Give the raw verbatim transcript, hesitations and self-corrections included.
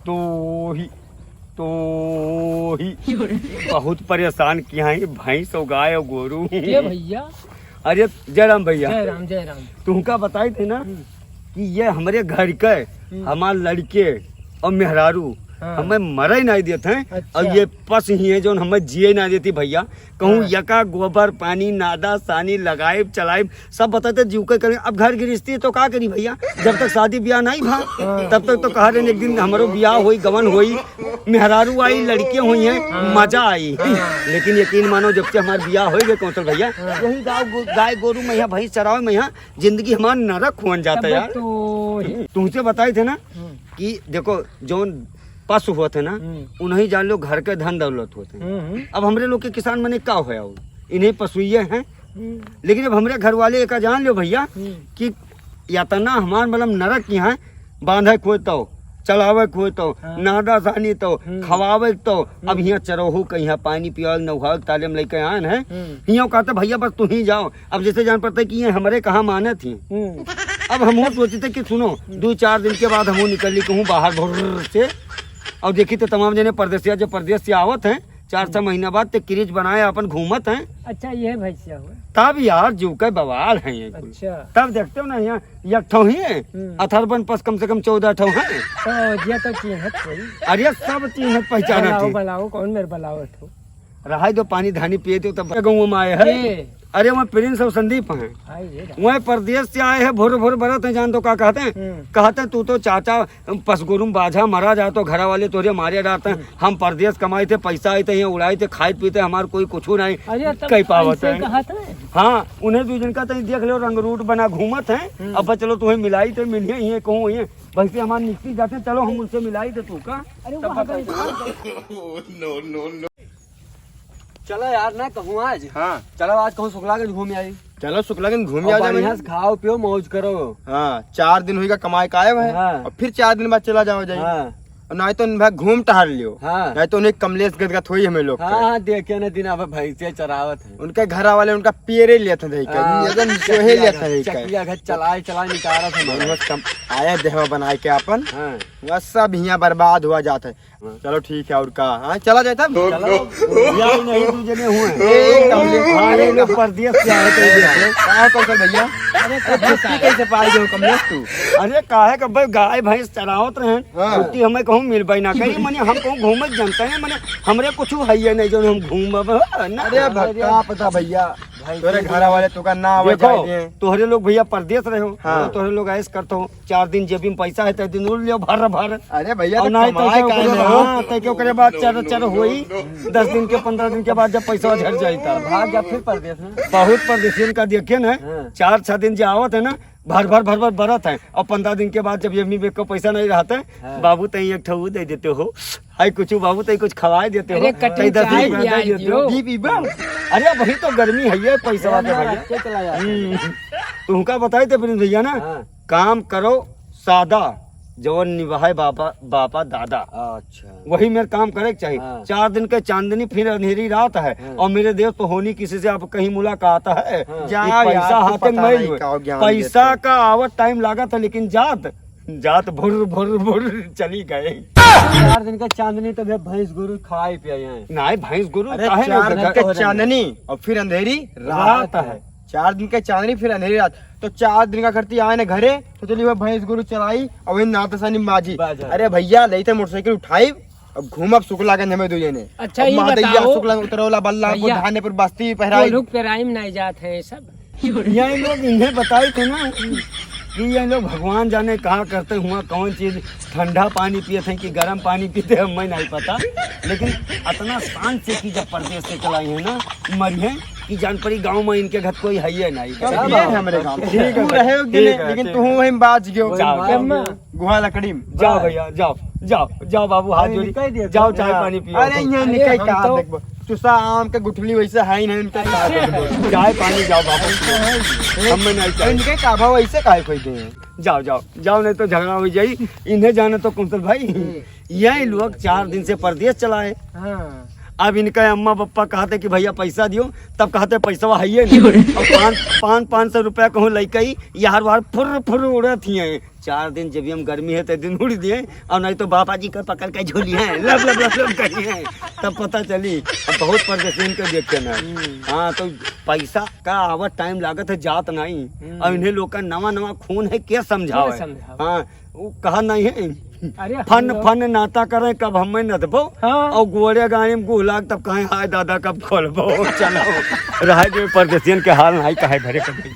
तो ही, तो ही बहुत परेशान किया है भैंस और गाय और गोरू। के भैया? अरे जय राम भैया। जय राम, जय राम। तुमका बताई थे ना हम्म। कि ये हमरे घर के, हम्म। हमार लड़के और मेहरारू हाँ। हमें मरे नहीं देते हैं। अच्छा। और ये पस ही है जो हमें जिए नहीं देती भैया। कहूँ हाँ। यका गोबर पानी नादा सानी लगाइब चलाइब सब बताते जीव के करें। अब घर गृहस्थी तो का करी भैया, जब तक शादी ब्याह नहीं भा हाँ। तब तक तो कहा रहे एक दिन हमरो ब्याह होई गवन होई मेहरारू आई लड़के हुई हैं हाँ। मजा आई। हाँ। लेकिन यकीन मानो जब से हमार ब्याह हो गए कौशल भैया हाँ। यही गाँव गो- गाय गोरू में यहाँ भैंस चरावे में यहाँ जिंदगी हमार नरक हुअन जाता तब यार। तो तुमसे बताई थे ना हम्म। कि देखो जौन पशु होत है ना हम्म। उन्हीं जान लो घर के धन दौलत होत है। हम्म, हम्म। अब हमरे लोग के किसान मने का होया हो, इन्हीं पशुइये हैं। हम्म। लेकिन अब हमरे घर वाले एका जान लो भैया हम्म। कि इतना हमार मतलब नरक की है, बांधे कोई तो, चलावे कोई तो, हाँ। नादा सानी तो, हम्म। खवावे तो, अब हम्म। हियाँ चरोहू के हियाँ पानी पियावे, नौहावे के ताले में लेके आन है। हम्म। हियाँ कहते भैया बस तू ही जाओ, अब जैसे जान पड़ता है कि ये हमरे कहाँ मानत ही। हम्म। अब हमहू सोचते कि सुनो, हम्म। दो चार दिन के बाद हमहू निकल ली कहूँ बाहर भुर्र से, और देखी तो तमाम जने परदेसिया जो परदेस से आवत हैं, चार छह हम्म। महीना बाद ते क्रीज बनाए अपन घूमत हैं। अच्छा, ये भैंसिया हुआ। तब यार जीव के बवाल हैं ये कुल। अच्छा। तब देखते हो ना यहाँ एक ठो ही है, हम्म। अथर्वन पस कम से कम चौदह ठो है। तो जे तो चिन्हत कोई। अरे सब चिन्हत पहचानत बलाओ, ही। बलाओ, कौन मेरे बलाओ ठो? रहाई दो, पानी धानी पिए थे, तब गाँव में आए हैं। के? अरे, वहाँ प्रिंस और संदीप हैं। हाय रे राम। वहाँ परदेस से आए हैं, भोर भोर बरत हैं, जान तो का कहते हैं? हम्म। कहते हैं, "तू तो चाचा पसगुरुम बाझा मरा जा, तो घरा वाले तोरे मारे डालते हैं। हम्म। हम परदेस कमाई थे, पैसा आई थे, यहाँ उड़ाई थे, खाई पीते, हमार कोई कुछ नहीं अरे, तब कह पावत ऐसे है।" कहत हैं? हाँ, उन्हें दू जन का तनी देख लो, रंग रूट बना घूमत हैं। हम्म। अब चलो, तुम्हें मिलाई थे, मिलिए, ये कहूँ, ये वैसे हमार निकली जाते, चलो, हम उनसे मिलाई थे, तू का? अरे, तब वो बताइए। हमारे चला यार, ना कहूँ आज। हाँ। चलो आज कहूँ शुक्लागंज घूम आई। चलो शुक्लागंज घूम और आ जाए बढ़िया भैया। से खाओ पियो मौज करो। हाँ, चार दिन हुई का कमाए का आए भाई। हाँ। और फिर चार दिन बाद चला जाओ जाए। हाँ। और ना तो भाई घूम टहल लियो। हाँ। ना तो उन्हें कमलेश गदगद हुई हमें लोग हाँ, का। हाँ, देखे ना दिन अब भैंसे चरावत है। उनके घर वाले उनका पियरे लिया था देख के। हाँ, एकदम सोहे लिया था देख के। चकिया घर चलाए, चलाए निकालत है। बस कम आया देहवा बनाए के अपन। हाँ। वह सब हियाँ बर्बाद हुआ जात है। चलो ठीक है, और का? हाँ, चला जाए तब। चलो, या नहीं, दू जने हुए। एक कमले हाँ, ये लोग परदेस से आए थे, ये देखो। कहाँ कौशल भैया? अरे, अरे, छुट्टी कैसे पाई गए हो कमलेश तू? अरे, काहे का भाई, गाय भैंस चरावत रहे। हाँ। छुट्टी हमें कहूँ मिल पाई ना कहीं, मने हम कहूँ घूमत जनते हैं, मने हमरे कुछ है ये नहीं जो हम घूमब, ना। अरे, अब का पता भैया, भाई, तोरे तू घर वाले तो का ना आवे देखो, जाए दे। तोहरे लोग भैया परदेस रहे हो, हाँ। तो तोहरे लोग ऐस करते हो, चार दिन जेबी में पैसा है, तो दिन उड़ लियो भर भर। अरे भैया, और तो ना ही तो कमाए के काहे ओकरे ना बाद, हो? हाँ, तो के ओकरे बाद चर, चर होई, दस दिन के, पन्द्रह दिन के बाद जब पैसा झड़ जाई तब। भाग जा फिर परदेस में। बहुत परदेसियन का देखिए ना, हाँ। चार छह दिन जे आवत है ना, भर भर भर भर बरत है, और पन्द्रह दिन के बाद जब जेबी में को पैसा नहीं रहता है, हाँ। बाबू तई एक ठो ऊ दे देते हो, हाय कुछ बाबू तई कुछ खवाए देते हो, अरे कटिंग तई दस चाय रुपया पियाई दे देते हो। दियो। पी पीबा। अरे वही तो गर्मी है ये पैसा अरे वाला ना, भैया। रख के चला जाता है। हम्म। तुमका बताई थे प्रिंस भैया ना, हाँ। काम करो सादा, जवन निभाए बापा, बापा दादा। अच्छा। वही मेरे काम करे के चाहिए। हाँ। चार दिन के चांदनी फिर अंधेरी रात है, हाँ। और मेरे देश तो होनी किसी से आप कहीं मुलाकात है। हाँ। ये जाओ पैसा यार, तू हाथे पता में नहीं हुए। का ज्ञान पैसा देता है। का आवत टाइम लागत है, लेकिन जात, जात भुर भुर भुर चली गए। चार दिन का चांदनी तो भैया भैंस गोरू खवाई पिया यहाँ। नहीं, भैंस गोरू अरे काहे चार नहीं दिन का चांदनी और फिर अंधेरी रात रात है। है। चार दिन का चांदनी फिर अंधेरी रात, तो चार दिन का करती आए ना घरे, तो चली वह भैंस गोरू चलाई और वही नाता सानी माजी। बाजा। अरे भैया, लेते मोटरसाइकिल उठाई, अब घूमब शुक्लागंज हमें दो जने। अच्छा, अब ये महादैया बताओ, शुक्लागंज उतरौला बल्ला को भैया, धाने पर बस्ती पहराई। वो लोग पेराई में नहीं जात है ये सब। यही लोग इन्हें बताई थे ना कि ये लोग भगवान जाने कहाँ करते हुआ, कौन चीज ठंडा पानी पिए थे कि गर्म पानी पीते हैं, मैं नहीं पता। लेकिन इतना शान से कि जब परदेस से चलाई है ना, मरी है कि जान पड़ी गाँव में इनके घर कोई है ही नहीं। सब ये है हमरे गाँव। ठीक है तू भाई, रहे हो कि ठीक नहीं, है, लेकिन ठीक तू है। वहीं बाज गयो। जाओ, जाओ। गुहा लकड़ी में। जाओ भैया, जाओ, जाओ, जाओ बाबू, हाथ अरे जोड़ी। निकाल दिया जाओ, था। चाय पानी पियो। अरे ये अरे निकाल हम का तो देखबो? चुसा आम के गुठली वैसे है ही नहीं, इनके का देखबो? चाय पानी जाओ बाबू। हम में नहीं चाहिए। इनके का भाव ऐसे काहे कोई दे? जाओ, जाओ, जाओ, नहीं तो झगड़ा हो जाई। इन्हें जाने तो कुंतल भाई, हम्म। यही लोग चार दिन से परदेस चलाए। हाँ। अब इनका अम्मा पप्पा कहते कि भैया पैसा दियो, तब कहते पैसा है ही नहीं। और पाँच पाँच पाँच सौ रुपया कहूँ लेके ही यार वार फुर फुर उड़त ही हैं। चार दिन जब हम गर्मी है तो दिन उड़ दिए, और नहीं तो बाबा जी का पकड़ के झूली है, लब लब लब लब करी है, तब पता चली। अब बहुत परदेसियन के देखे ना। हाँ, तो पैसा का आवत टाइम लागत है, जात नहीं। और इन्हें लोग का नवा नवा खून है, क्या समझावे? क्या समझावे? हाँ, वो कहा नहीं है, अरे हम फन लोग फन नाता करें, कब हमें नदबो। हाँ। और गोड़े गाड़ी में गुहलाग, तब कहें हाय दादा कब खोलबो। चलो, रहे जो परदेसियन के हाल नहीं कहे भरे कभी।